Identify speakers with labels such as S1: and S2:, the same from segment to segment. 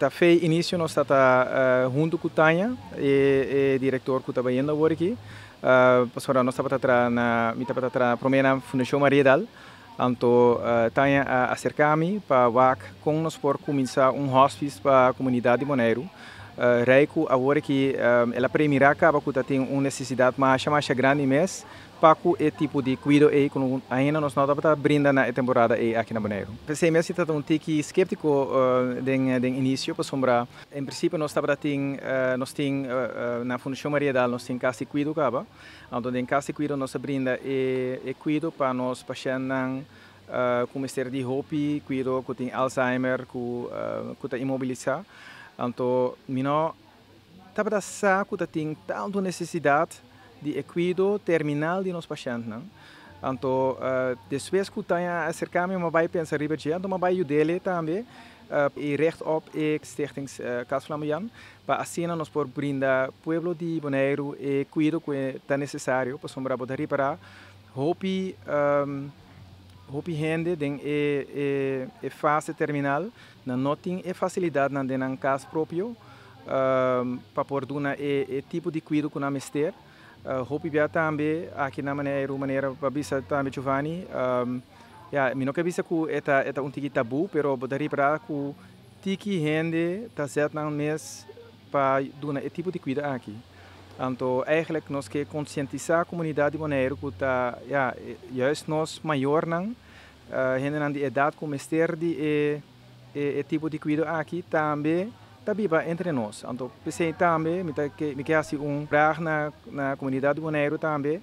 S1: Ta for di inisio nos ta huntu ku Tanya, e direktor ku ta bayendo awor aki. Pasobra nos tabata traha na, mi tabata traha promé na Fundashon Mariadal. Anto Tanya a aserká mi pa wak kon nos por kuminsá un hospice pa komunidat di Boneiru. Rei ku awor aki el a premirá kaba ku tin un nesesidat mas mas grandi mes pa ku e tipo di kuido ei ku ainda nos no tabata brinda na e temporada ei aki na Boneiru. P'esei mes ta un tiki sképtiko den inisio, pasobra en prinsipio nos tin na Fundashon Mariadal nos tin kas di kuido kaba. Anto den kas di kuido nos ta brinda e kuido pa nos pashèntnan ku mester di hopi kuido, ku tin Alzheimer, ku ta inmobilisá. Anto mi no tabata sa ku tin tantu nesesidat di kuido terminal di nos pashèntnan. Anto despues ku Tanya a aserká mi, m'a bai pensa riba dje, anto m'a bai yud'é tambe i richt op e Stichting Cas Flamboyan pa asina nos por brinda pueblo di Boneiru e kuido ku ta nesesario, pasobra bo ta ripará hopi hende den e fase terminal nan no tin e fasilidatnan den nan kas propio pa por duna e tipo di kuido ku nan mester. Hopi bia tambe aki na Boneiru, manera b'a bisa tambe Giovanni, ja, mi no ke bisa ku e ta un tiki tabú, pero bo ta ripará ku tiki hende ta zet nan mes pa duna e tipo di kuido aki. Anto eigenlijk nos ke konsientisá komunidat di Boneiru ku ta, ja, juist nos mayornan, hendenan di edat ku mester di e tipo di kuido aki tambe ta biba entre nos. Anto p'esei tambe mi ke hasi un vraag na komunidat di Boneiru tambe,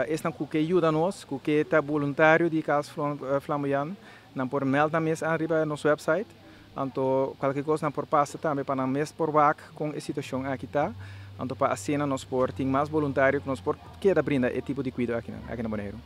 S1: esnan ku ke yuda nos, ku ke ta voluntario di Cas Flamboyan, nan por meld nan mes ariba nos website. Anto kualke kos nan por pasa tambe pa nan mes por wak kon e situashon aki ta. Anto pa asina nos por tin mas voluntario ku nos por keda brinda e tipo di kuido aki na Boneiru.